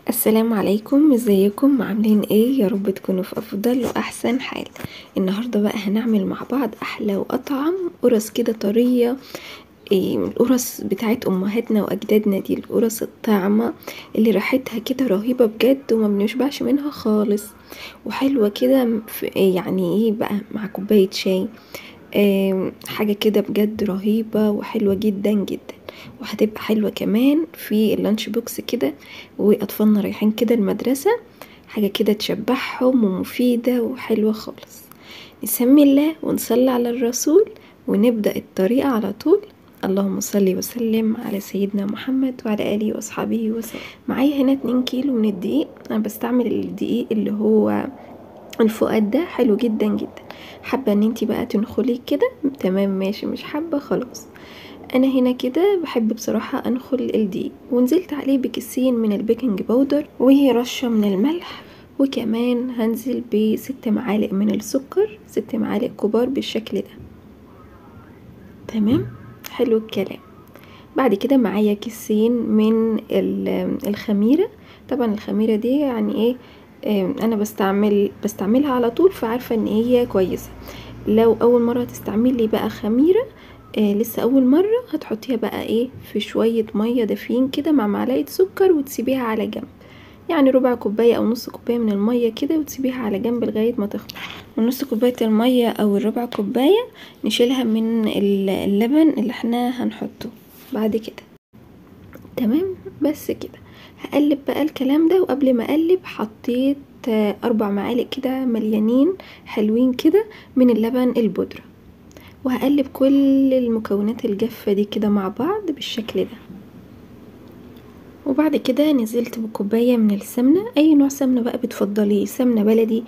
السلام عليكم، ازيكم؟ عاملين ايه؟ يا رب تكونوا في افضل واحسن حال. النهارده بقى هنعمل مع بعض احلى واطعم قرص كده طرية، القرص بتاعت امهاتنا واجدادنا دي، القرص الطعمه اللي ريحتها كده رهيبة بجد وما بنشبعش منها خالص، وحلوه كده يعني ايه بقى مع كوباية شاي، حاجة كده بجد رهيبة وحلوه جدا جدا، وهتبقى حلوة كمان في ال lunch box كده واطفالنا رايحين كده المدرسة، حاجة كده تشبعهم ومفيدة وحلوه خالص. نسمي الله ونصلي على الرسول ونبدا الطريقة على طول. اللهم صل وسلم على سيدنا محمد وعلى اله واصحابه وسلم. معايا هنا 2 كيلو من الدقيق، انا بستعمل الدقيق اللي هو الفؤاد ده، حلو جدا جدا. حابة ان انتي بقى تنخليه كده تمام ماشي، مش حابة خلاص. انا هنا كده بحب بصراحة انخل الدقيق، ونزلت عليه بكيسين من ال baking powder ورشه من الملح، وكمان هنزل ب6 معالق من السكر، 6 معالق كبار بالشكل ده. تمام، حلو الكلام. بعد كده معايا كيسين من الخميره. طبعا الخميره دي يعني ايه، انا بستعملها على طول، فعارفه ان هي كويسة. لو اول مرة تستعملي بقى خميره، لسه اول مرة، هتحطيها بقى ايه في شوية مية دافيين كده مع معلقه سكر وتسيبيها على جنب، يعني ربع كوباية او نص كوباية من المية كده، وتسيبيها على جنب لغاية ما تخمر. ونص كوباية المية او الربع كوباية نشيلها من اللبن اللي احنا هنحطه بعد كده. تمام، بس كده. هقلب بقى الكلام ده، وقبل ما اقلب حطيت 4 معالق كده مليانين حلوين كده من اللبن البودره، وهقلب كل المكونات الجافه دي كده مع بعض بالشكل ده. وبعد كده نزلت بكوبايه من السمنة، اي نوع سمنه بقى بتفضليه، سمنه بلدي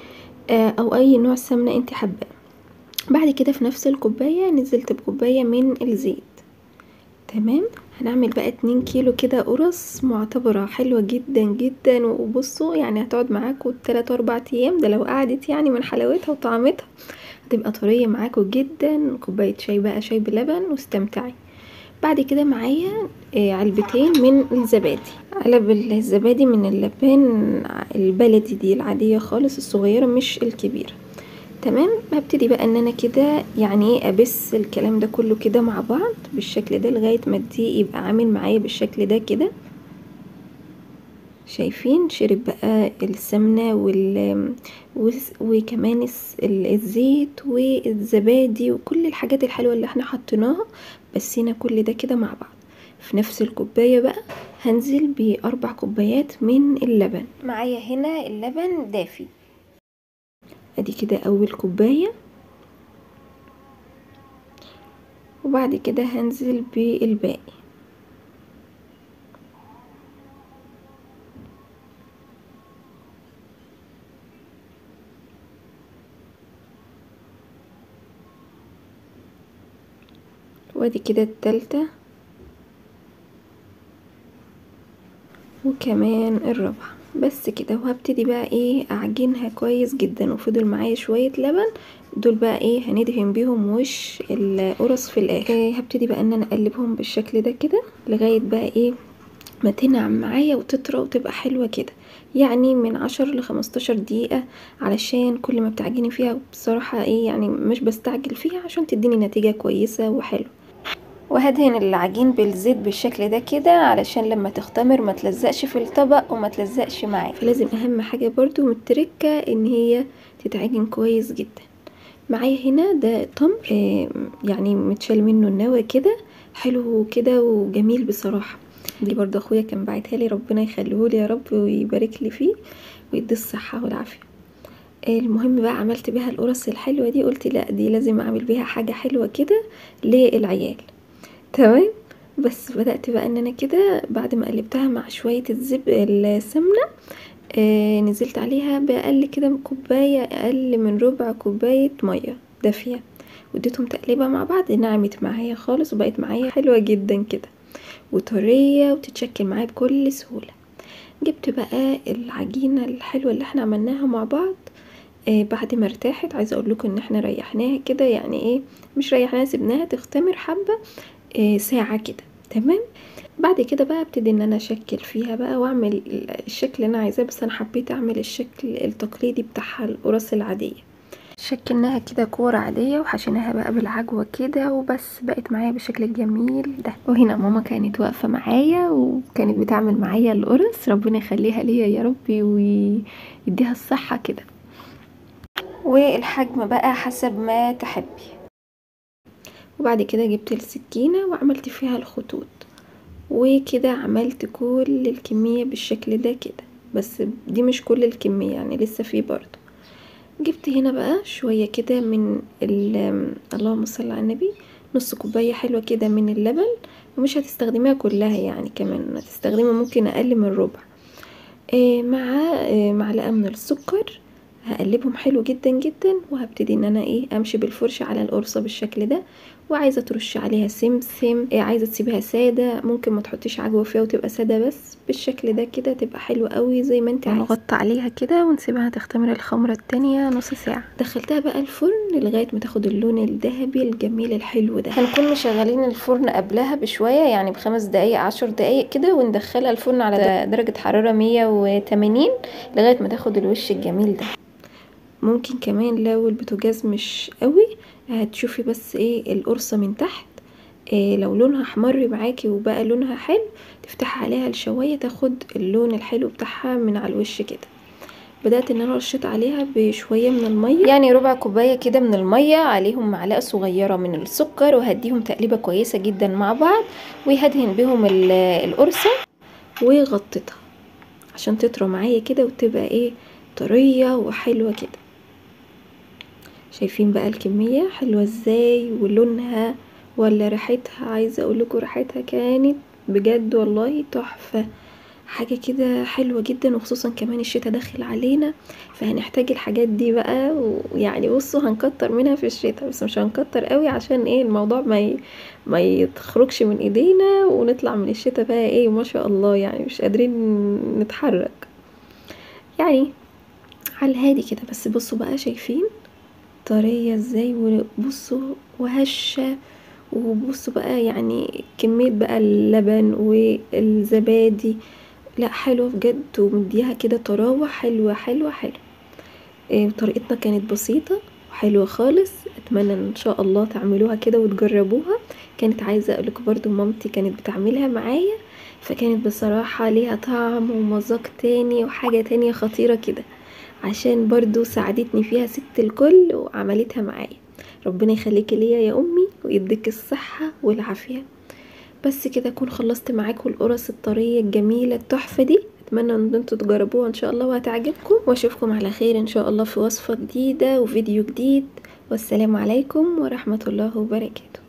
او اي نوع سمنه انت حباه. بعد كده في نفس الكوباية نزلت بكوبايه من الزيت. تمام، هنعمل بقى 2 كيلو كده قرص معتبره حلوة جدا جدا، وبصوا يعني هتقعد معاكم 3 4 ايام، ده لو قعدت يعني من حلاوتها وطعمتها هتبقى طرية معاكم جدا. كوباية شاي بقى، شاي بلبن، واستمتعي. بعد كده معايا علبتين من الزبادي، علب الزبادي من اللبان البلدي دي العادية خالص الصغيرة مش الكبيرة. تمام، هبتدي بقى ان انا كده يعني ابس الكلام ده كله كده مع بعض بالشكل ده لغاية ما الدقيق يبقى عامل معايا بالشكل ده كده. شايفين؟ شرب بقى السمنة وكمان الزيت والزبادي وكل الحاجات الحلوة اللي احنا حطيناها، بسينا كل ده كده مع بعض. في نفس الكوباية بقى هنزل ب4 كوبايات من اللبن. معايا هنا اللبن دافي، ادي كده اول كوباية، وبعد كده هنزل بالباقي. وادي كده التالتة وكمان الرابعة. بس كده. وهبتدي بقى ايه اعجنها كويس جدا، وفضل معايا شوية لبن، دول بقى ايه هندهن بيهم وش القرص في الاخر. هبتدي بقى ان انا اقلبهم بالشكل ده كده لغاية بقى ايه ما تنعم معايا وتطرى وتبقى حلوة كده، يعني من 10 ل 15 دقيقة، علشان كل ما بتعجني فيها بصراحة ايه يعني مش بستعجل فيها عشان تديني نتيجة كويسة وحلوة. وهدهن العجين بالزيت بالشكل ده كده علشان لما تختمر ما تلزقش في الطبق وما تلزقش معاك، فلازم اهم حاجة برضو من التركة ان هي تتعجن كويس جدا. معايا هنا ده تمر، يعني متشال منه النوى كده، حلو كده وجميل بصراحة. دي برضو اخويا كان باعتها لي، ربنا يخليهولي يا رب ويبارك لي فيه ويدي الصحة والعافية. المهم بقى عملت بيها القرص الحلوة دي، قلت لا دي لازم اعمل بيها حاجة حلوة كده للعيال. تمام، بس بدأت بقى ان انا كده بعد ما قلبتها مع شوية السمنة، نزلت عليها بأقل كده من كوباية، اقل من ربع كوباية مية دافية، واديتهم تقليبة مع بعض. نعمت معايا خالص وبقت معايا حلوة جدا كده وطرية وتتشكل معايا بكل سهولة. جبت بقى العجينة الحلوة اللي احنا عملناها مع بعض، بعد ما ارتاحت. عايزة اقول لكم ان احنا ريحناها كده، يعني ايه مش ريحناها، سيبناها تختمر حبة، ساعة كده. تمام. بعد كده بقى ابتدي ان انا اشكل فيها بقى واعمل الشكل اللي انا عايزاه، بس انا حبيت اعمل الشكل التقليدي بتاعها القرص العادية. شكلناها كده كورة عادية وحشيناها بقى بالعجوة كده، وبس بقت معايا بالشكل الجميل ده. وهنا ماما كانت واقفة معايا وكانت بتعمل معايا القرص، ربنا يخليها ليا يا ربي ويديها الصحة كده. والحجم بقى حسب ما تحبي. وبعد كده جبت السكينة وعملت فيها الخطوط، وكده عملت كل الكمية بالشكل ده كده، بس دي مش كل الكمية يعني لسه فيه برضو. جبت هنا بقى شوية كده من اللهم صل على النبي، نص كوباية حلوة كده من اللبن، ومش هتستخدميها كلها يعني، كمان هتستخدمي ممكن اقل من ربع، مع معلقة من السكر. هقلبهم حلو جدا جدا، وهبتدي ان انا ايه امشي بالفرشة على القرصة بالشكل ده. وعايزة ترش عليها سمسم، عايزة تسيبها سادة، ممكن ما تحطيش عجوة فيها وتبقى سادة بس بالشكل ده كده، تبقى حلوة قوي زي ما انت عايزة. نغطي عليها كده ونسيبها تختمر الخمرة التانية نص ساعة. دخلتها بقى الفرن لغاية ما تاخد اللون الذهبي الجميل الحلو ده. هنكون مشغلين الفرن قبلها بشوية، يعني ب5 دقايق 10 دقايق كده، وندخلها الفرن على درجة حرارة 180 لغاية ما تاخد الوش الجميل ده. ممكن كمان لو البوتاجاز مش قوي هتشوفي بس ايه القرصة من تحت، إيه لو لونها احمر معاكي وبقى لونها حلو تفتحي عليها الشواية تاخد اللون الحلو بتاعها من على الوش كده. بدأت ان انا رشيت عليها بشوية من المية، يعني ربع كوباية كده من المية، عليهم معلقة صغيرة من السكر، وهديهم تقليبة كويسة جدا مع بعض، وهدهن بهم القرصة وغطيتها عشان تطرى معايا كده وتبقى ايه طرية وحلوة كده. شايفين بقى الكمية حلوة ازاي، ولونها ولا ريحتها، عايزة اقول لكم ريحتها كانت بجد والله تحفة، حاجة كده حلوة جدا. وخصوصا كمان الشتاء داخل علينا، فهنحتاج الحاجات دي بقى، ويعني بصوا هنكتر منها في الشتاء، بس مش هنكتر قوي عشان ايه الموضوع ما يتخرجش من ايدينا ونطلع من الشتاء بقى ايه ما شاء الله، يعني مش قادرين نتحرك، يعني على الهادي كده. بس بصوا بقى شايفين طرية ازاي، وبصوا وهشة، وبصوا بقى يعني كمية بقى اللبن والزبادي، لا حلوة بجد، ومديها كده طراوة حلوة حلوة حلوة. طريقتنا كانت بسيطة وحلوة خالص، اتمنى ان شاء الله تعملوها كده وتجربوها. كانت عايزة اقولكم برضو مامتي كانت بتعملها معايا، فكانت بصراحة ليها طعم ومذاق تاني وحاجة تانية خطيرة كده، عشان برضو ساعدتني فيها ست الكل وعملتها معايا. ربنا يخليكي ليا يا امي ويديك الصحة والعافية. بس كده اكون خلصت معاكم القرص الطرية الجميلة التحفة دي، اتمنى ان انتوا تجربوها ان شاء الله وهتعجبكم، واشوفكم على خير ان شاء الله في وصفة جديدة وفيديو جديد. والسلام عليكم ورحمة الله وبركاته.